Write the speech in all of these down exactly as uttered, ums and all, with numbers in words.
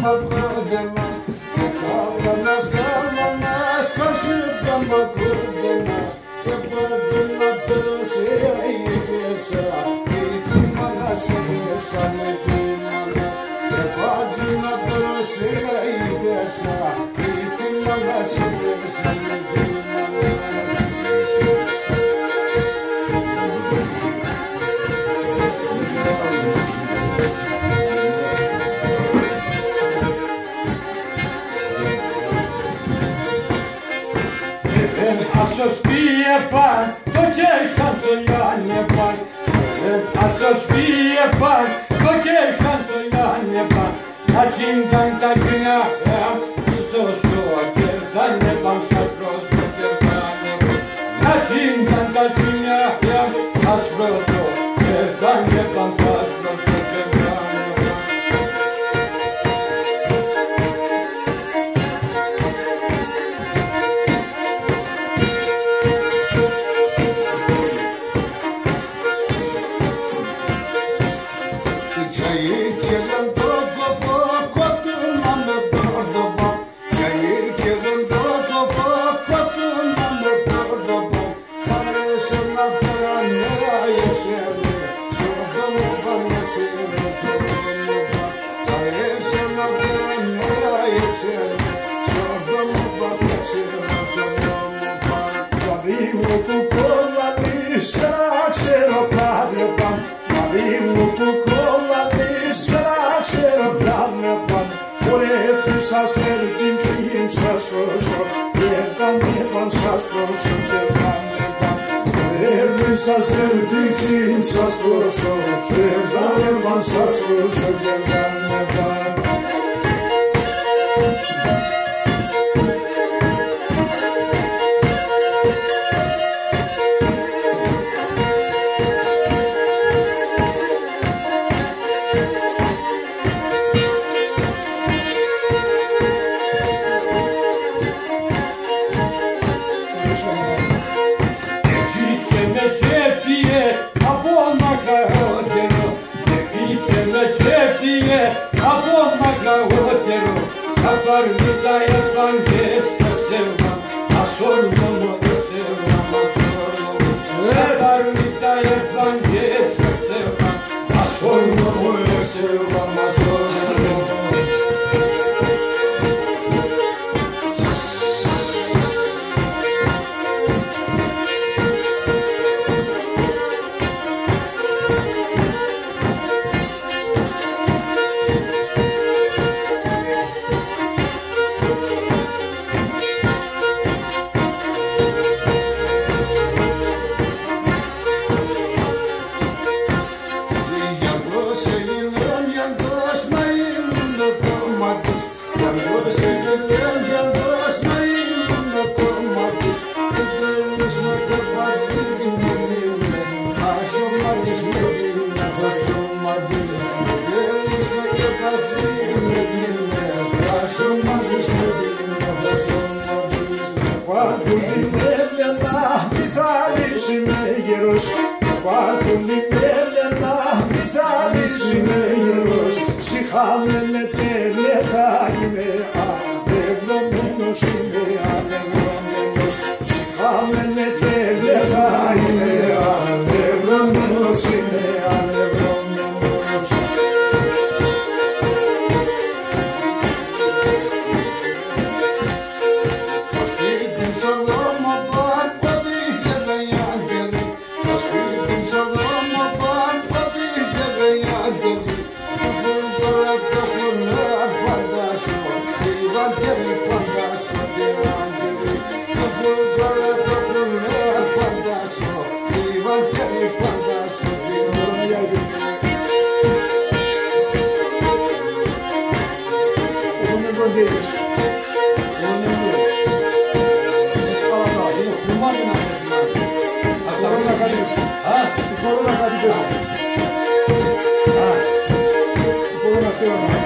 Μαυρό δεμάς, και κάπανας, κάπανας, κασούτα μ' ακρό δεμάς. Και πάτζ' να τρως, ε, αΐ πέσα, ε, τη μάνα σ' έπεσα, με τη μάνα. Και πάτζ' να τρως, ε, αΐ πέσα, ε, τη μάνα σ' έπεσα, με τη μάνα. Έσον ασ' σ' πι επάν', το κέσ' σαν σο λιάν' επάν'. Έσον ασ' σ' πι επάν', το κέσ' σαν σο λιάν' επάν'. Ατζίν' ταν τα κουνιά, ε, σο, σο, σο, κέρδαν επάν', σ' ατρώσω, κέρδαν επάν'. Ατζίν' ταν τα κουνιά, ε, σ' ατρώσω, κέρδαν επάν', σ' ατρώσω, κέρδαν επάν'. Τσαΐρ' καίγεν το κοπό, κοτούνα με το ντοπό. Τσαΐρ' καίγεν το κοπό, κοτούνα με το ντοπό. Αρέσεν ατρά νερά, εσέρε, σο ντρόμο πάν', εσέρε, σο ντρόμο πάν'. Αρέσεν ατρά νερά, εσέρε, σο ντρόμο πάν', εσέρε, σο ντρόμο πάν'. Παδί μου που κολλαλείς, σ' ένα ξεροπλάν' επάν'. Παδί μου που κολλαλείς, σ' ένα ξεροπλάν' επάν'. Χορεύει σ' αστέρ' την ψυχήν σ' ατρώσω, κέρδαν επάν', σ' ατρώσω, κέρδαν επάν'. Χορεύει σ' αστέρ' την ψυχήν σ' ατρώσω, κέρδαν επάν', σ' ατρώσω, κέρδαν επάν'. Εφύγε με κι έφυγε από μακρά ο καιρός. Εφύγε με κι έφυγε από μακρά ο καιρός. Σα παρμίτα έρθαν κι έσκασεν, ασόρμο, εσέρε, ασόρμο. Σα παρμίτα έρθαν κι έσκασεν, ασόρμο, εσέρε, ασόρμο. Γιαγκός, ε, γυλαίν, γιαγκός, να ήμουν το κόμμα τους. Γιαγκός, ε, γυλαίν, γιαγκός, να ήμουν το κόμμα τους. Ουκ έδινες να κοπαθεί με δίνε, αχ, σώμα της με δίνε, αχ, σώμα της. Ουκ έδινες να κοπαθεί με δίνε, αχ, σώμα της με δίνε, αχ, σώμα της. Πα' 'κι η Μελέν, ατ'θάλη, είμαι γερός. Πα' 'κι η Μελέν, ατ'θάλη, είμαι γερός. Σ' χαμέν' ατελέν θα είμαι, ανεβρωμένος είμαι, ανεβρωμένος. Σ' χαμέν' ατελέν θα είμαι, ανεβρωμένος είμαι, ανεβρωμένος. Σ' το σπίτ' σ' οδόν μ' επάν', ποδίχτεν οι άγγελοι. Σ' το σπίτ' σ' οδόν μ' επάν', ποδίχτεν οι άγγελοι. Κι αφού τώρα το κουρνά παντάσω, οι βατέροι παντάσω, και οι άγγελοι. Κι αφού τώρα το κουρνά παντάσω, οι βατέροι παντάσω, και οι άγγελοι. Ας πάμε, ας πάμε. Ας τα βρούμε. Α; Η κορώνα κάτι πέσαμε. Α. Η κορώνα στέλναμε.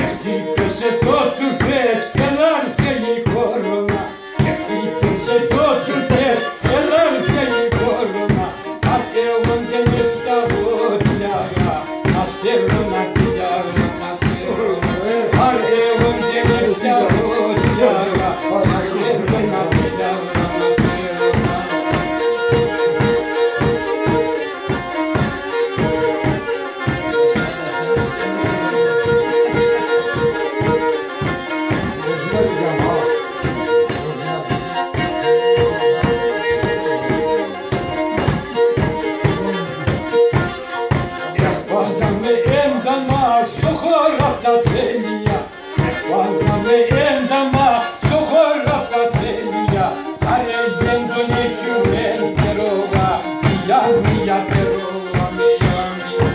Ευτύπεσε το τουρτές, κι ελάλ' και η κορώνα. Ευτύπεσε το τουρτές, κι ελάλ' και η κορώνα. Ατέλον και με στα πόδια, ατέλον, τα τρέλια. Πάντα με ένταμα στο χώρο απ' τα τρέλια. Αρέγγεν τον Αιγιουέν και ρόγα, μια, μια και ρόγα, μια, μια.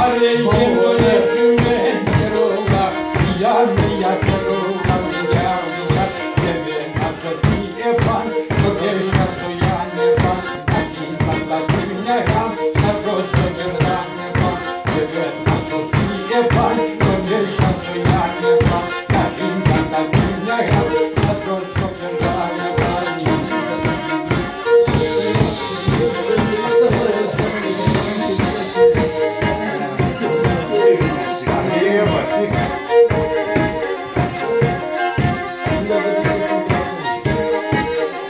Αρέγγεν τον Αιγιουέν και ρόγα, μια, μια και ρόγα, μια, μια. Και δεν θα σωθεί επάν, το κέσσα στο Γιάννε πάν. Ας είναι τα κούνια γαμ, θα τρως το κερδάνε πάν. Και δεν θα σωθεί επάν, το κέσσα στο Γιάννε πάν. Ας είναι τα κούνια γαμ, θα τρως